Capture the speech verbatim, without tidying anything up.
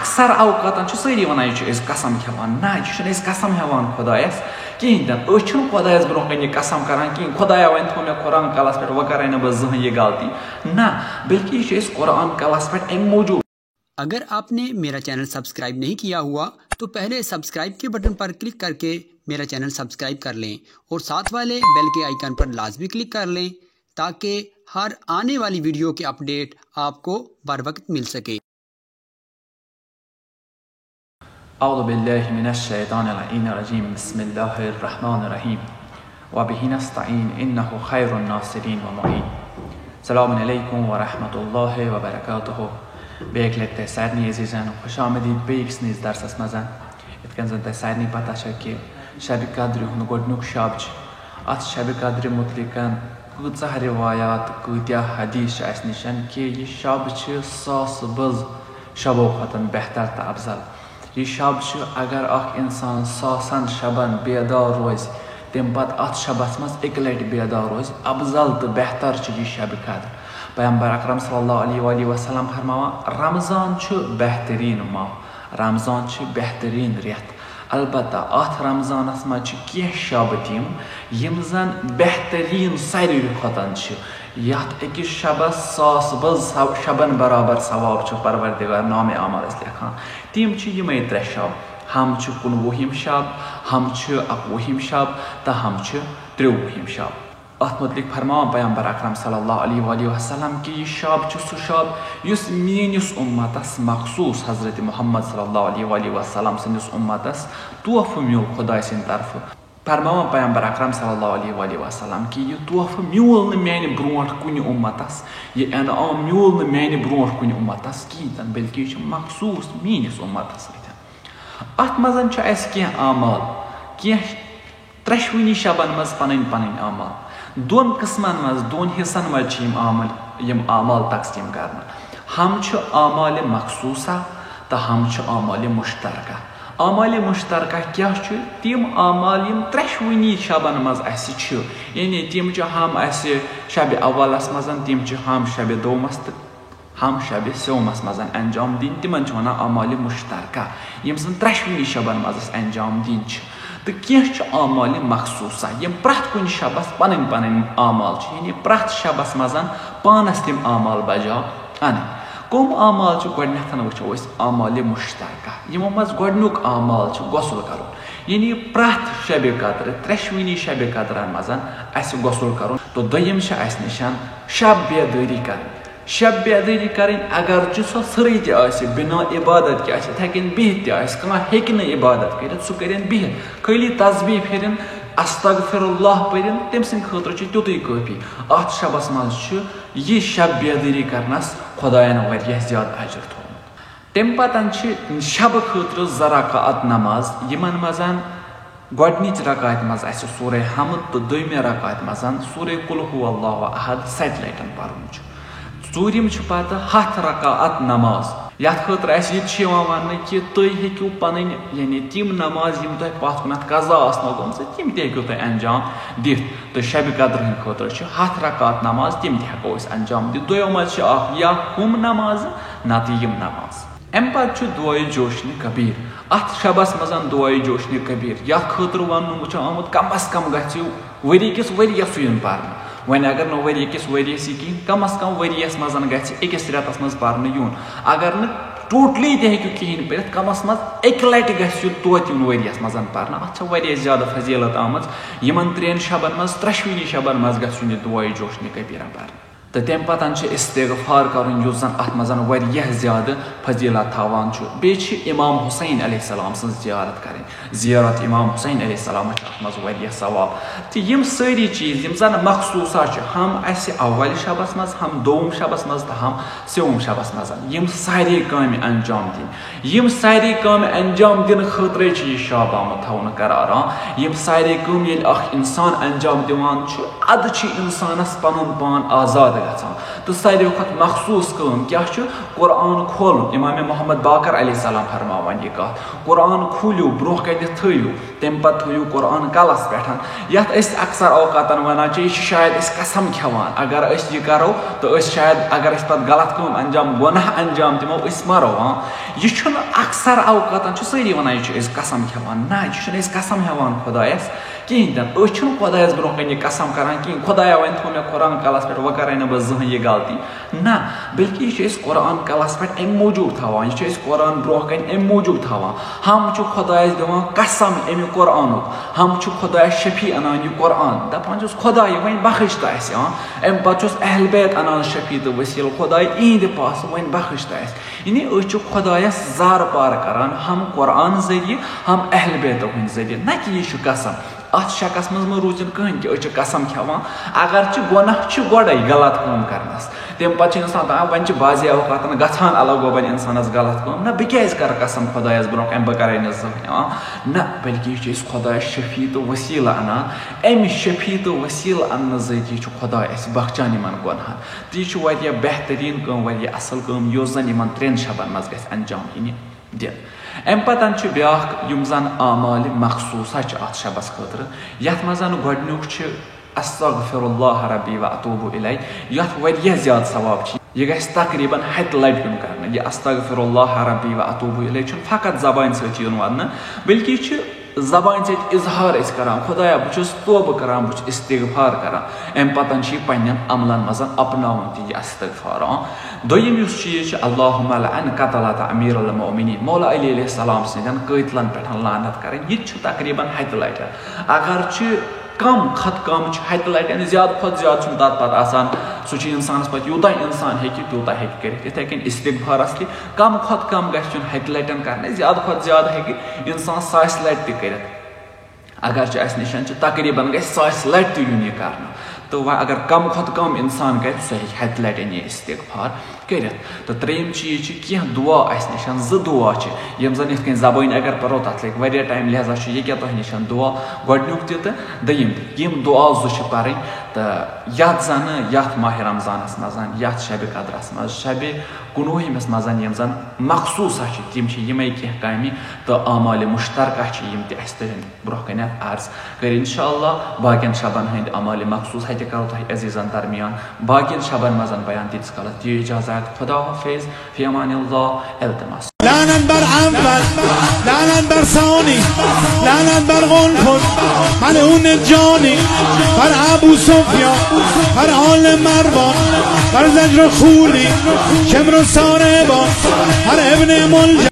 اکثر اوقاتن چھِ سٲری ونان، "یہِ چھِ أسۍ قسم کھٮ۪وان۔" نہ، یہِ چھِنہٕ أسۍ قسم ہٮ۪وان خۄدایس کِہیٖنۍ تہِ نہٕ۔ أسۍ چھِنہٕ خۄدایس برونٛہہ کنہِ یہِ قسم کران کِہیٖنۍ، "خۄدایا، وۄنۍ تھوٚو مےٚ قرآن کلس پٮ۪ٹھ، وۄنۍ کرے نہٕ بہٕ زٕہٕنۍ یہِ غلطی۔" نہ، بلکہِ یہِ چھِ أسۍ قرآن کلس پٮ۪ٹھ امہِ موٗجوٗب۔ اگر आपने मेरा चैनल सब्सक्राइब नहीं किया हुआ, तो पहले सब्सक्राइब के बटन पर क्लिक करके मेरा चैनल सब्सक्राइब कर लें और साथ वाले बेल के आइकन पर लाजमी क्लिक कर लें, ताकि हर आने वाली वीडियो के अपडेट आपको बर वक्त मिल सके। أعوذ بالله من الشيطان اللعين الرجيم. بسم الله الرحمن الرحيم. وبه نستعين. إنه خير الناصرين ومعين. السلام عليكم ورحمة الله وبركاته. بیٚیہِ اَکہِ لَٹہِ تۄہہِ سارنٕے عزیٖزَن خوش آمدید بیٚیہِ أکِس نٔیِس درسَس منٛز۔ یِتھ کٔنۍ زَن تۄہہِ سارنٕے پَتہ چھےٚ کہِ شبِ قدرِ ہُنٛد گۄڈٕنیُک شب چھُ۔ اَتھ شبِ قدرِ مُتعلِقَن کۭژاہ رِوایات، کۭتیٛاہ حدیٖث چھِ اَسہِ نِش کہِ یہِ شب چھِ ساسہٕ بٔز شبو کھۄتَن بہتر تہٕ افضل۔ یہِ شب چھُ، اگر اکھ انسان ساسن شبن بیدار روزِ، تمہِ پتہٕ اتھ شبس منٛز اکہِ لٹہِ بیدار روزِ، افضل تہٕ بہتر چھُ یہِ شبِ قدر۔ پیغمبر اکرم صلی اللہ علیہ وآلہ وسلم فرماوان، رمضان چھُ بہترین ماہ، رمضان چھُ بہترین رٮ۪تھ۔ البتہ اتھ رمضانس منٛز چھِ کینٛہہ شب تِم، یِم زن بہترین ساروی کھۄتن چھِ۔ یتھ أکِس شبس ساس بٔز سو-، شبن برابر ثواب چھُ پروردگار نامِ اعمال اَسہِ لیکھان۔ تِم چھِ یِمے ترٛےٚ شب۔ ہم چھُ کُنوُہِم شب، ہم چھُ اَکوُہِم شب تہٕ ہم چھُ ترٛوُہِم شب۔ اَتھ مُتعلِق فرماوان پیغمبر اکرم صلی اللہ علیہ وآلہ وسلم کہِ یہِ شب چھُ سُہ شب یُس میٲنِس اُمتس مخصوص حضرت محمد صلی اللہ علیہ وآلہ وسلم سٕنٛدِس اُمتس تحفہٕ میوٗل خۄداے سٕنٛدِ طرفہٕ۔ فرماوان پیغمبر اکرم صلی اللہ علیہ وآلہ وسلم کہِ یہِ تحفہٕ میوٗل نہٕ میانہِ برونٛٹھ کُنہِ اُمتس، یہِ انعام میوٗل نہٕ میانہِ برونٛٹھ کُنہِ اُمتس کِہیٖنۍ تہِ نہٕ، بلکہِ یہِ چھُ مخصوص میٲنِس اُمتس سۭتۍ۔ اتھ منٛز چھُ اسہِ کینٛہہ اعمال، کینٛہہ ترٛٮ۪شوٕنی شبن منٛز پنٕنۍ پنٕنۍ اعمال۔ دۄن قٕسمن منٛز، دۄن حصن منٛز چھِ یِم اعمال، یِم اعمال تقسیٖم کرنہٕ۔ ہم چھُ اعمال مخصوصہ تہٕ ہم چھُ اعمال مشترکہ۔ اعمال مشترکہ کیٛاہ چھُ؟ تِم اعمال یِم ترٛٮ۪شوٕنی شبن منٛز اَسہِ چھِ، یعنی تِم چھِ ہم اَسہِ شبِ اولس منٛز، تِم چھِ ہم شبِ دومس تہٕ ہم شبِ سیومس منٛز انجام دِنۍ، تِمن چھِ ونان اعمال مشترکہ، یِم زن ترٛٮ۪شوٕنی شبن منٛز اَسہِ انجام دِنۍ چھِ۔ تہٕ کینٛہہ چھِ اعمال مخصوصہ، یِم پرٛٮ۪تھ کُنہِ شبس پنٕنۍ پنٕنۍ اعمال چھِ، یعنی پرٛٮ۪تھ شبس منٛز پانس تِم اعمال بجا انٕنۍ۔ کم اعمال چھِ؟ گۄڈٕنیتھ وٕچھو أسۍ اعمال مشترکہ، یِمو منٛز گۄڈٕنیُک اعمال چھُ غسل کرُن، یعنی پرٛٮ۪تھ شبِ قدر، ترٛٮ۪شوٕنی شبِ قدرن منٛز اَسہِ غسل کرُن۔ تہٕ دوٚیِم چھِ اَسہِ نِش شب بیدٲری کرٕنۍ۔ شب بیدٲری کرٕنۍ، اگرچہِ سۄ سرٕے تہِ آسہِ، بنا عبادت کہِ آسہِ، یِتھے کٔنۍ بِہِتھ تہِ آسہِ، کانٛہہ ہیٚکہِ نہٕ عبادت کٔرِتھ، سُہ کٔرِن بِہِتھ، خٲلی تسبیح پھِرِن، استغفر اللہ پٔرِن، تٔمۍ سٕنٛدِ خٲطرٕ چھُ تیُتُے کٲفی۔ اتھ شبس منٛز چھُ یہِ شب بیدٲری کرنس خۄداین واریاہ زیادٕ اجر تھوٚومُت۔ تمہِ پتہٕ چھِ شبہٕ خٲطرٕ زٕ رکعت نماز، یِمن منٛز گۄڈٕنِچ رکعتہِ منٛز اَسہِ سورہ حمد تہٕ دوٚیمہِ رکعتہِ منٛز سورہ قل هو اللہ احد ستہِ لٹہِ پرُن چھُ۔ ژوٗرِم چھُ پتہٕ ہتھ رکعت نماز، یتھ خٲطرٕ اَسہِ یہِ تہِ چھُ یِوان وننہٕ کہِ تُہۍ ہیٚکِو پنٕنۍ، یعنی تِم نماز یِم تۄہہِ پتھ کُنتھ قضا آسنو گٔمژٕ، تِم تہِ ہیٚکِو تُہۍ انجام دِتھ۔ تہٕ شبِ قدر ہٕنٛدِ خٲطرٕ چھِ ہتھ رکعت نماز، تِم تہِ ہیٚکو أسۍ انجام دِتھ۔ دۄیو منٛز چھِ اکھ یا ہُم نمازٕ، نتہٕ یِم نماز۔ امہِ پتہٕ چھُ دعائے جوشن کبیر۔ اتھ شبس منٛز دعائے جوشن کبیر، یتھ خٲطرٕ وننہٕ چھُ آمُت، کم از کم گژھِ ؤری کِس ؤریس یُن پرنہٕ۔ وۄنۍ اگر نہٕ ؤری کِس ؤریس یہِ کِہیٖنۍ، کم از کم ؤریس منٛز گژھِ أکِس رٮ۪تس منٛز پرنہٕ یُن۔ اگر نہٕ totally تہِ ہیٚکِو کِہیٖنۍ پٔرِتھ، کم از کم اکہِ لٹہِ گژھِ یُن توتہِ یُن ؤریس منٛز پرنہٕ۔ اتھ چھےٚ واریاہ زیادٕ فضیلت آمٕژ۔ یِمن ترٛٮ۪ن شبن منٛز، ترٛٮ۪شوٕنی شبن منٛز گژھِ یُن یہِ دعائے جوشن کبیرہ پرنہٕ۔ تہٕ تَمہِ پَتہٕ چھُ استغفار کَرُن، یُس زَن اَتھ منٛز واریاہ زیادٕ فضیلت تھاوان چھُ۔ بیٚیہِ چھِ امام حسین علیہ السلام سٕنٛز زیارت کَرٕنۍ۔ زیارت امام حسین علیہ السلام چھِ اَتھ منٛز واریاہ ثواب۔ تہٕ یِم سٲری چیٖز یِم زَن مخصوٗصہ چھِ، ہم اَسہِ اول شبَس منٛز، ہم دوم شبَس منٛز تہٕ ہم سیوم شبَس منٛز، یِم سارے کامہِ انجام دِنۍ۔ یِم سارے کامہِ انجام دِنہٕ خٲطرَے چھِ یہِ شب آمُت تھاونہٕ قرار۔ آ، یِم سارے کٲم ییٚلہِ اکھ انسان انجام دِوان چھُ، ادٕ چھُ انسانس پنُن پان آزاد گژھان۔ تہٕ ساروی کھۄتہٕ مخصوٗص کٲم کیٛاہ چھُ؟ قرآن کھولُن۔ امام محمد باقر علیہ السلام فرماوان یہِ کَتھ، قرآن کھوٗلِو، برونٛہہ کَنہِ تھٲیِو، تَمہِ پَتہٕ تھٲیِو قرآن کَلَس پٮ۪ٹھ۔ یَتھ أسۍ اکثر اوقاتَن وَنان چھِ، یہِ چھِ شاید أسۍ قسم کھٮ۪وان، اگر أسۍ یہِ کَرو تہٕ أسۍ شاید، اگر أسۍ پَتہٕ غلط کٲم انجام، گۄناہ انجام دِمو، أسۍ مَرو۔ ہاں، یہِ چھُنہٕ اکثر اوقاتَن چھِ سٲری وَنان، یہِ چھِ أسۍ قسم کھٮ۪وان۔ نہ، یہِ چھِنہٕ أسۍ قسم ہٮ۪وان خۄدایَس کِہیٖنۍ تہِ نہٕ۔ أسۍ چھِنہٕ خۄدایَس برونٛہہ کَنہِ یہِ قسم کَران کِہیٖنۍ، خۄدایا وۄنۍ تھوٚو مےٚ قرآن کَلَس پٮ۪ٹھ، وۄنۍ کَرَے نہٕ بہٕ زٕہٕنۍ یہِ غلطی۔ نہ، بلکہِ یہِ چھِ أسۍ قرآن کَلَس پٮ۪ٹھ اَمہِ موٗجوٗب تھاوان، یہِ چھِ أسۍ قرآن برونٛہہ کَنہِ اَمہِ موٗجوٗب تھاوان۔ ہم چھُ خۄدایَس دِوان قسم اَمہِ قرآنُک، ہم چھُ خۄدایَس شفیع اَنان یہِ قرآن، دَپان چھُس، خۄدایا وۄنۍ بخش تہٕ اَسہِ۔ آ، اَمہِ پَتہٕ چھُس اہل بیت اَنان شفیع تہٕ وسیٖلہٕ، خۄدایا یِہِنٛدِ پاسہٕ وۄنۍ بخش تہٕ اَسہِ۔ یعنی أسۍ چھِ خۄدایَس زارٕ پار کَران، ہم قرآن ذٔریعہٕ، ہم اہل بیتو ہٕنٛدِ ذٔریعہٕ، نہ کہِ یہِ چھُ قسم۔ اَتھ شکَس منٛز مہ روٗزِن کٕہٕنۍ کہِ أسۍ چھِ قسم کھٮ۪وان، اگر چھِ گۄناہ چھِ گۄڈَے غلط کٲم کَرنَس، تَمہِ پَتہٕ چھِ اِنسان دَپان، وۄنۍ چھِ بعضی اوقاتَن گژھان الگ گوبَن اِنسانَس غلط کٲم، نہ بہٕ کیٛازِ کَرٕ قسم خۄدایَس برونٛہہ کَنہِ بہٕ کَرَے نہٕ زٕہٕنۍ۔ آ، نہ، بلکہِ یہِ چھِ أسۍ خۄدایَس شفیع تہٕ وسیٖلہٕ اَنان، اَمہِ شفیع تہٕ وسیٖلہٕ اَننہٕ ذٔریعہٕ چھُ خۄداے اَسہِ بخچان یِمَن گۄناہَن۔ تہٕ یہِ چھُ واریاہ بہتریٖن کٲم، واریاہ اَصٕل کٲم، یۄس زَن یِمَن ترٛٮ۪ن شبَن منٛز گژھِ انجام یِنہِ دِنہٕ۔ اَمہِ پَتَن چھِ بیٛاکھ یِم زَن اعمالِ مخصوٗصہ چھِ اَتھ شبَس خٲطرٕ، یَتھ منٛز زَن گۄڈٕنیُک چھِ استغفر اللہ ربی و اتوب الیہ، یَتھ واریاہ زیادٕ ثواب چھِ۔ یہِ گژھِ تقریباً ہَتہِ لَٹہِ یُن کرنہٕ۔ یہِ استغفر اللہ ربی و اتوب الیہ چھُنہٕ فقط زبانہِ سۭتۍ یُن وَننہٕ، بلکہِ یہِ چھِ زبانہِ سۭتۍ اظہار أسۍ کران، خۄدایا، بہٕ چھُس توبہٕ کران، بہٕ چھُس استغفار کران۔ اَمہِ پَتَن چھِ یہِ پنٛنٮ۪ن عملَن منٛز اپناوُن تہِ یہِ استغفار۔ آ، دوٚیِم یُس چیٖز چھُ، اللہم لعن قتلۃ امیر المؤمنین، مولا علی علیہ السلام سٕنٛدٮ۪ن قٲتلَن پٮ۪ٹھ لعنت کرٕنۍ، یہِ تہِ چھُ تقریباً ہَتہِ لَٹہِ۔ اگر چھِ کم کھۄتہٕ کم چھُ ہَتہِ لَٹہِ، یعنی زیادٕ کھۄتہٕ زیادٕ چھُنہٕ تَتھ پَتہٕ آسان، سُہ چھُ اِنسانَس پَتہٕ یوٗتاہ اِنسان ہیٚکہِ، تیوٗتاہ ہیٚکہِ کٔرِتھ۔ یِتھَے کٔنۍ استغفارَس تہِ کم کھۄتہٕ کم گژھِ یُن ہَتہِ لَٹٮ۪ن کرنہٕ، زیادٕ کھۄتہٕ زیادٕ ہیٚکہِ اِنسان ساسہِ لَٹہِ تہِ کٔرِتھ۔ اگر چھُ اَسہِ نِش چھُ تقریباً گژھِ ساسہِ لَٹہِ تہِ یُن یہِ کرنہٕ۔ تہٕ وۄنۍ اگر کم کھۄتہٕ کم اِنسان کرِ، سُہ ہیٚکہِ ہَتہِ لَٹہِ یہِ استغفار کٔرِتھ۔ تہٕ ترٛیٚیِم چیٖز چھِ کینٛہہ دُعا اَسہِ نِش، زٕ دُعا چھِ، یِم زَن یِتھ کٔنۍ زبٲنۍ اگر پَرو، تَتھ لَگہِ واریاہ ٹایم، لہذا چھُ یہِ کیٛاہ تۄہہِ نِش دُعا گۄڈٕنیُک تہِ تہٕ دوٚیِم تہِ۔ یِم دُعا زٕ چھِ پَرٕنۍ، تہٕ یَتھ زَنہٕ یَتھ ماہِ رمضانَس منٛز، یَتھ شبِ قدرَس منٛز، شبِ کُنوُہمِس منٛز یِم زَن مخصوٗصہ چھِ، تِم چھِ یِمَے کینٛہہ کامہِ تہٕ اعمالِ مشترکہ چھِ، یِم تہِ اَسہِ تُہٕنٛدِ برونٛہہ کَنٮ۪تھ عرض کٔرۍ۔ انشاءاللہ باقین شبن ہٕنٛدۍ اعمالِ مخصوٗص ہتہِ کرو تۄہہِ عزیزن درمیان باقین شبن منٛز بیان۔ تیٖتِس کالس دِیِو اجازت۔ خدا حافظ۔ فی امان اللہ۔ التماس۔ لعنت بر اول، لعنت بر ثانی، لعنت بر قنفذ، ملعون جانی، بر ابو سفیان، بر آل مروان، بر زجر و خولی، شمر و ساربان، بر ابن ملجم۔